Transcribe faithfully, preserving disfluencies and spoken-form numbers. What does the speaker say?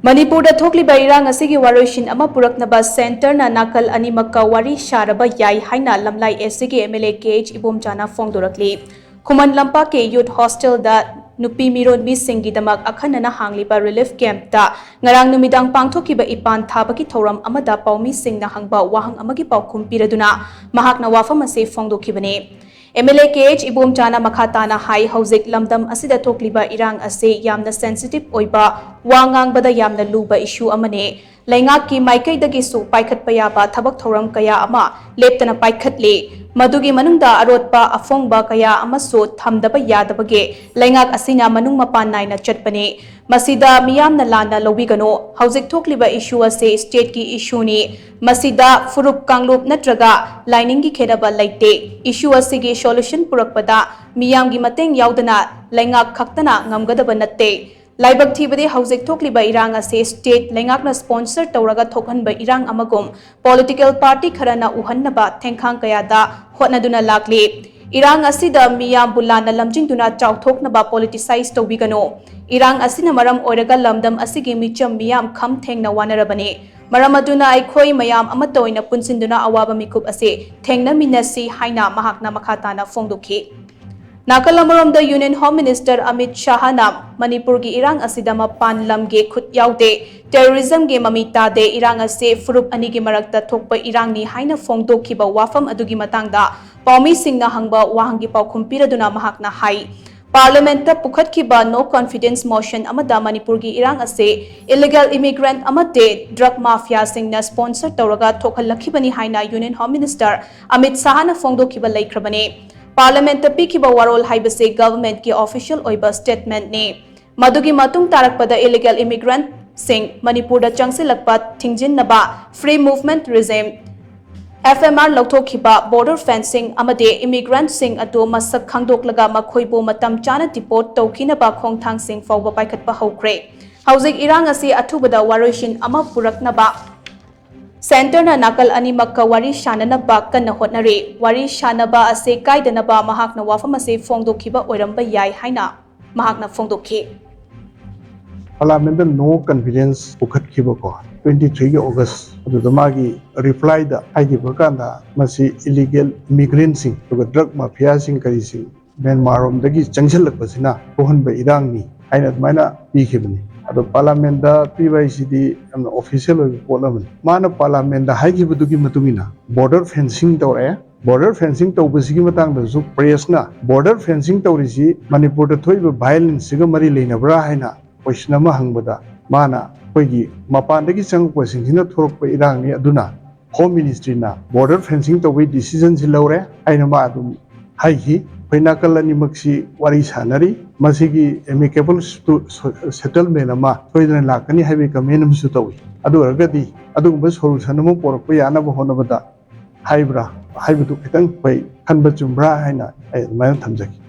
ꯃꯅꯤꯄꯨꯔꯗ ꯊꯣꯛꯂꯤꯕ ꯏꯔꯥꯡ ꯑꯁꯤꯒꯤ ꯋꯥꯔꯣꯏꯁꯤꯟ ꯑꯃ ꯄꯨꯔꯛꯅꯕ ꯁꯦꯟꯇꯔꯅ ꯅꯥꯀꯜ ꯑꯅꯤꯃꯛꯀ ꯋꯥꯔꯤ ꯁꯥꯔꯕ ꯌꯥꯏ ꯍꯥꯏꯅ ꯂꯝꯂꯥꯏ ꯑꯦꯁ ꯁꯤꯒꯤ M L A K H ꯏꯕꯣꯝꯆꯥꯅ ꯐꯣꯡꯗꯣꯔꯛꯂꯤ꯫ ꯈꯨꯃꯟ ꯂꯝꯄꯥꯛꯀꯤ ꯌꯨꯠ ꯍꯣꯁꯇꯦꯜꯗ ꯅꯨꯄꯤ ꯃꯤꯔꯣꯟꯕꯤꯁꯤꯡꯒꯤꯗꯃꯛ ꯑꯈꯟꯅꯅ ꯍꯥꯡꯂꯤꯕ ꯔꯤꯂꯤꯐ ꯀꯦꯝꯞꯇ ꯉꯔꯥꯡ ꯅꯨꯃꯤꯗꯥꯡ ꯄꯥꯡꯊꯣꯛꯈꯤꯕ ꯏꯄꯥꯟ ꯊꯥꯕꯒꯤ ꯊꯧꯔꯝ ꯑꯃꯗ ꯄꯥꯎꯃꯤꯁꯤꯡꯅ ꯍꯪꯕ ꯋꯥꯍꯪ ꯑꯃꯒꯤ ꯄꯥꯎꯈꯨꯝ ꯄꯤꯔꯗꯨꯅ ꯃꯍꯥꯛꯅ ꯋꯥꯐꯝ ꯑꯁꯤ ꯐꯣꯡꯗꯣꯛꯈꯤꯕꯅꯤ꯫ M L A K H ꯏꯕꯣꯝꯆꯥꯅ ꯃꯈꯥ ꯇꯥꯅ ꯍꯥꯏ, ꯍꯧꯖꯤꯛ ꯂꯝꯗꯝ ꯑꯁꯤꯗ ꯊꯣꯛꯂꯤꯕ ꯏꯔꯥꯡ ꯑꯁꯤ ꯌꯥꯝꯅ ꯁꯦꯟꯁꯤꯇꯤꯚ ꯑꯣꯏꯕ, ꯋꯥ ꯉꯥꯡꯕꯗ ꯌꯥꯝꯅ ꯂꯨꯕ ꯏꯁꯨ ꯑꯃꯅꯤ꯫ ꯂꯩꯉꯥꯛꯀꯤ ꯃꯥꯏꯀꯩꯗꯒꯤꯁꯨ ꯄꯥꯏꯈꯠꯄ ꯌꯥꯕ ꯊꯕꯛ ꯊꯧꯔꯝ ꯀꯌꯥ ꯑꯃ ꯂꯦꯞꯇꯅ ꯄꯥꯏꯈꯠꯂꯤ꯫ ꯃꯗꯨꯒꯤ ꯃꯅꯨꯡꯗ ꯑꯔꯣꯠꯄ ꯑꯐꯣꯡꯕ ꯀꯌꯥ ꯑꯃꯁꯨ ꯊꯝꯗꯕ ꯌꯥꯗꯕꯒꯤ ꯂꯩꯉꯥꯛ ꯑꯁꯤꯅ ꯃꯅꯨꯡ ꯃꯄꯥꯟ ꯅꯥꯏꯅ ꯆꯠꯄꯅꯤ꯫ ꯃꯁꯤꯗ ꯃꯤꯌꯥꯝꯅ ꯂꯥꯟꯅ ꯂꯧꯕꯤꯒꯅꯨ꯫ ꯍꯧꯖꯤꯛ ꯊꯣꯛꯂꯤꯕ ꯏꯁꯨ ꯑꯁꯤ ꯁ꯭ꯇꯦꯠꯀꯤ ꯏꯁꯨꯅꯤ꯫ ꯃꯁꯤꯗ ꯐꯨꯔꯨꯞ ꯀꯥꯡꯂꯨꯞ ꯅꯠꯇ꯭ꯔꯒ ꯂꯥꯏꯅꯤꯡꯒꯤ ꯈꯦꯠꯅꯕ ꯂꯩꯇꯦ꯫ ꯏꯁꯨ ꯑꯁꯤꯒꯤ ꯁꯣꯂꯨꯁꯟ ꯄꯨꯔꯛꯄꯗ ꯃꯤꯌꯥꯝꯒꯤ ꯃꯇꯦꯡ ꯌꯥꯎꯗꯅ ꯂꯩꯉꯥꯛ ꯈꯛꯇꯅ ꯉꯝꯒꯗꯕ ꯅꯠꯇꯦ꯫ ꯂꯥꯏꯕꯛ ꯊꯤꯕꯗꯤ ꯍꯧꯖꯤꯛ ꯊꯣꯛꯂꯤꯕ ꯏꯔꯥꯡ ꯑꯁꯤ ꯁ꯭ꯇꯦꯠ ꯂꯩꯉꯥꯛꯅ ꯁ꯭ꯄꯣꯟꯁꯔ ꯇꯧꯔꯒ ꯊꯣꯛꯍꯟꯕ ꯏꯔꯥꯡ ꯑꯃꯒꯨꯝ ꯄꯣꯂꯤꯇꯤꯀꯦꯜ ꯄꯥꯔꯇꯤ ꯈꯔꯅ ꯎꯍꯟꯅꯕ ꯊꯦꯡꯈꯥꯡ ꯀꯌꯥꯗ ꯍꯣꯠꯅꯗꯨꯅ ꯂꯥꯛꯂꯤ꯫ ꯏꯔꯥꯡ ꯑꯁꯤꯗ ꯃꯤꯌꯥꯝꯕꯨ ꯂꯥꯟꯅ ꯂꯝꯖꯤꯡꯗꯨꯅ ꯆꯥꯎꯊꯣꯛꯅꯕ ꯄꯣꯂꯤꯇꯤꯁꯥꯏꯖ ꯇꯧꯕꯤꯒꯅꯨ꯫ ꯏꯔꯥꯡ ꯑꯁꯤꯅ ꯃꯔꯝ ꯑꯣꯏꯔꯒ ꯂꯝꯗꯝ ꯑꯁꯤꯒꯤ ꯃꯤꯆꯝ ꯃꯤꯌꯥꯝ ꯈꯝ ꯊꯦꯡꯅ ꯋꯥꯅꯔꯕꯅꯤ꯫ ꯃꯔꯝ ꯑꯗꯨꯅ ꯑꯩꯈꯣꯏ ꯃꯌꯥꯝ ꯑꯃꯠꯇ ꯑꯣꯏꯅ ꯄꯨꯟꯁꯤꯟꯗꯨꯅ ꯑꯋꯥꯕ ꯃꯤꯀꯨꯞ ꯑꯁꯤ ꯊꯦꯡꯅꯃꯤꯟꯅꯁꯤ ꯍꯥꯏꯅ ꯃꯍꯥꯛꯅ ꯃꯈꯥ ꯇꯥꯅ ꯐꯣꯡꯗꯣꯛꯈꯤ꯫ ꯅꯥꯀꯜ ꯑꯃꯔꯣꯝꯗ ꯌꯨꯅꯤꯌꯟ ꯍꯣꯝ ꯃꯤꯅꯤꯁꯇꯔ ꯑꯃꯤꯠ ꯁꯥꯍꯅ ꯃꯅꯤꯄꯨꯔꯒꯤ ꯏꯔꯥꯡ ꯑꯁꯤꯗ ꯃꯄꯥꯟ ꯂꯝꯒꯤ ꯈꯨꯠ ꯌꯥꯎꯗꯦ, ꯇꯦꯔꯣꯔꯤꯖꯝꯒꯤ ꯃꯃꯤ ꯇꯥꯗꯦ, ꯏꯔꯥꯡ ꯑꯁꯤ ꯐꯨꯔꯨꯞ ꯑꯅꯤꯒꯤ ꯃꯔꯛꯇ ꯊꯣꯛꯄ ꯏꯔꯥꯡꯅꯤ ꯍꯥꯏꯅ ꯐꯣꯡꯗꯣꯛꯈꯤꯕ ꯋꯥꯐꯝ ꯑꯗꯨꯒꯤ ꯃꯇꯥꯡꯗ ꯄꯥꯎꯃꯤꯁꯤꯡꯅ ꯍꯪꯕ ꯋꯥꯍꯪꯒꯤ ꯄꯥꯎꯈꯨꯝ ꯄꯤꯔꯗꯨꯅ ꯃꯍꯥꯛꯅ ꯍꯥꯏ, ꯄꯥꯔꯂꯤꯌꯥꯃꯦꯟꯠꯇ ꯄꯨꯈꯠꯈꯤꯕ no confidence motion ꯑꯃꯗ ꯃꯅꯤꯄꯨꯔꯒꯤ ꯏꯔꯥꯡ ꯑꯁꯤ ꯏꯂꯤꯒꯦꯜ ꯏꯃꯤꯒ꯭ꯔꯦꯟꯠ ꯑꯃꯗꯤ ꯗ꯭ꯔꯒ ꯃꯥꯐꯤꯌꯥꯁꯤꯡꯅ ꯁ꯭ꯄꯣꯟꯁꯔ ꯇꯧꯔꯒ ꯊꯣꯛꯍꯜꯂꯛꯈꯤꯕꯅꯤ ꯍꯥꯏꯅ ꯌꯨꯅꯤꯌꯟ ꯍꯣꯝ ꯃꯤꯅꯤꯁꯇꯔ ꯑꯃꯤꯠ ꯁꯥꯍꯅ ꯐꯣꯡꯗꯣꯛꯈꯤꯕ ꯂꯩꯈ꯭ꯔꯕꯅꯤ꯫ ꯄꯥꯔꯂꯤꯌꯥꯃꯦꯟꯠꯇ ꯄꯤꯈꯤꯕ ꯋꯥꯔꯣꯜ ꯍꯥꯏꯕꯁꯤ ꯒꯚꯔꯟꯃꯦꯟꯠꯀꯤ ꯑꯣꯐꯤꯁꯤꯌꯦꯜ ꯑꯣꯏꯕ ꯁ꯭ꯇꯦꯠꯃꯦꯟꯠꯅꯤ꯫ ꯃꯗꯨꯒꯤ ꯃꯇꯨꯡ ꯇꯥꯔꯛꯄꯗ ꯏꯂꯤꯒꯦꯜ ꯏꯃꯤꯒ꯭ꯔꯦꯟꯠꯁꯤꯡ ꯃꯅꯤꯄꯨꯔꯗ ꯆꯪꯁꯤꯜꯂꯛꯄ ꯊꯤꯡꯖꯤꯟꯅꯕ, free movement regime, F M R ꯂꯧꯊꯣꯛꯈꯤꯕ, ꯕꯣꯔꯗꯔ ꯐꯦꯟꯁꯤꯡ ꯑꯃꯗꯤ ꯏꯃꯤꯒ꯭ꯔꯦꯟꯠꯁꯤꯡ ꯑꯗꯨ ꯃꯁꯛ ꯈꯪꯗꯣꯛꯂꯒ ꯃꯈꯣꯏꯕꯨ ꯃꯇꯝ ꯆꯥꯅ ꯗꯤꯄꯣꯔꯠ ꯇꯧꯈꯤꯅꯕ ꯈꯣꯡꯊꯥꯡꯁꯤꯡ ꯐꯥꯎꯕ ꯄꯥꯏꯈꯠꯄ ꯍꯧꯈ꯭ꯔꯦ꯫ ꯍꯧꯖꯤꯛ ꯏꯔꯥꯡ ꯑꯁꯤ ꯑꯊꯨꯕꯗ ꯋꯥꯔꯣꯏꯁꯤꯟ ꯑꯃ ꯄꯨꯔꯛꯅꯕ ꯁꯦꯟꯇꯔꯅ ꯅꯥꯀꯜ ꯑꯅꯤꯃꯛꯀ ꯋꯥꯔꯤ ꯁꯥꯅꯅꯕ ꯀꯟꯅ ꯍꯣꯠꯅꯔꯤ꯫ ꯋꯥꯔꯤ ꯁꯥꯅꯕ ꯑꯁꯤ ꯀꯥꯏꯗꯅꯕ ꯃꯍꯥꯛꯅ ꯋꯥꯐꯝ ꯑꯁꯤ ꯐꯣꯡꯗꯣꯛꯈꯤꯕ ꯑꯣꯏꯔꯝꯕ ꯌꯥꯏ ꯍꯥꯏꯅ ꯃꯍꯥꯛꯅ ꯐꯣꯡꯗꯣꯛꯈꯤ꯫ ꯄꯥꯔꯂꯥꯃꯦꯟꯗ no confidence ꯄꯨꯈꯠꯈꯤꯕꯀꯣ, twenty three ꯒꯤ August ꯑꯗꯨꯗ ꯃꯥꯒꯤ reply ꯗ ꯍꯥꯏꯈꯤꯕ ꯀꯥꯟꯗ, ꯃꯁꯤ illegal immigrant ꯁꯤꯡ ꯑꯗꯨꯒ drug mafia ꯁꯤꯡ ꯀꯔꯤꯁꯤꯡ ꯃ꯭ꯌꯥꯟꯃꯥꯔ ꯔꯣꯝꯗꯒꯤ ꯆꯪꯁꯤꯜꯂꯛꯄꯁꯤꯅ ꯊꯣꯛꯍꯟꯕ ꯏꯔꯥꯡꯅꯤ ꯍꯥꯏꯅ ꯑꯗꯨꯃꯥꯏꯅ ꯄꯤꯈꯤꯕꯅꯤ꯫ ꯑꯗꯣ ꯄꯥꯔꯂꯥꯃꯦꯟꯗ ꯄꯤꯕ ꯍꯥꯏꯁꯤꯗꯤ ꯌꯥꯝꯅ official ꯑꯣꯏꯕ ꯄꯣꯠ ꯑꯃꯅꯤ꯫ ꯃꯥꯅ ꯄꯥꯔꯂꯥꯃꯦꯟꯗ ꯍꯥꯏꯈꯤꯕꯗꯨꯒꯤ ꯃꯇꯨꯡ ꯏꯟꯅ border fencing ꯇꯧꯔꯛꯑꯦ꯫ Border fencing ꯇꯧꯕꯁꯤꯒꯤ ꯃꯇꯥꯡꯗꯁꯨ press ꯅ border fencing ꯇꯧꯔꯤꯁꯤ ꯃꯅꯤꯄꯨꯔꯗ ꯊꯣꯛꯏꯕ violence ꯁꯤꯒ ꯃꯔꯤ ꯂꯩꯅꯕ꯭ꯔꯥ ꯍꯥꯏꯅ question ꯑꯃ ꯍꯪꯕꯗ, ꯃꯥꯅ ꯑꯩꯈꯣꯏꯒꯤ ꯃꯄꯥꯟꯗꯒꯤ ꯆꯪꯉꯛꯄꯁꯤꯡꯁꯤꯅ ꯊꯣꯔꯛꯄ ꯏꯔꯥꯡꯅꯤ, ꯑꯗꯨꯅ Home Ministry ꯅ border fencing ꯇꯧꯕꯒꯤ decision ꯁꯤ ꯂꯧꯔꯦ ꯍꯥꯏꯅ ꯃꯥ ꯑꯗꯨꯝ ꯍꯥꯏꯈꯤ꯫ ꯑꯩꯈꯣꯏ ꯅꯥꯀꯜ ꯑꯅꯤꯃꯛꯁꯤ ꯋꯥꯔꯤ ꯁꯥꯟꯅꯔꯤ, ꯃꯁꯤꯒꯤ amicable settlement ꯑꯃ ꯁꯣꯏꯗꯅ ꯂꯥꯛꯀꯅꯤ ꯍꯥꯏꯕꯒꯤ comment ꯑꯃꯁꯨ ꯇꯧꯏ꯫ ꯑꯗꯨ ꯑꯣꯏꯔꯒꯗꯤ ꯑꯗꯨꯒꯨꯝꯕ solution ꯑꯃ ꯄꯨꯔꯛꯄ ꯌꯥꯅꯕ ꯍꯣꯠꯅꯕꯗ ꯍꯥꯏꯕ꯭ꯔꯥ ꯍꯥꯏꯕꯗꯨ ꯈꯤꯇꯪ ꯑꯩꯈꯣꯏ ꯈꯟꯕ ꯆꯨꯝꯕ꯭ꯔꯥ ꯍꯥꯏꯅ ꯑꯩ ꯑꯗꯨꯃꯥꯏꯅ ꯊꯝꯖꯒꯦ꯫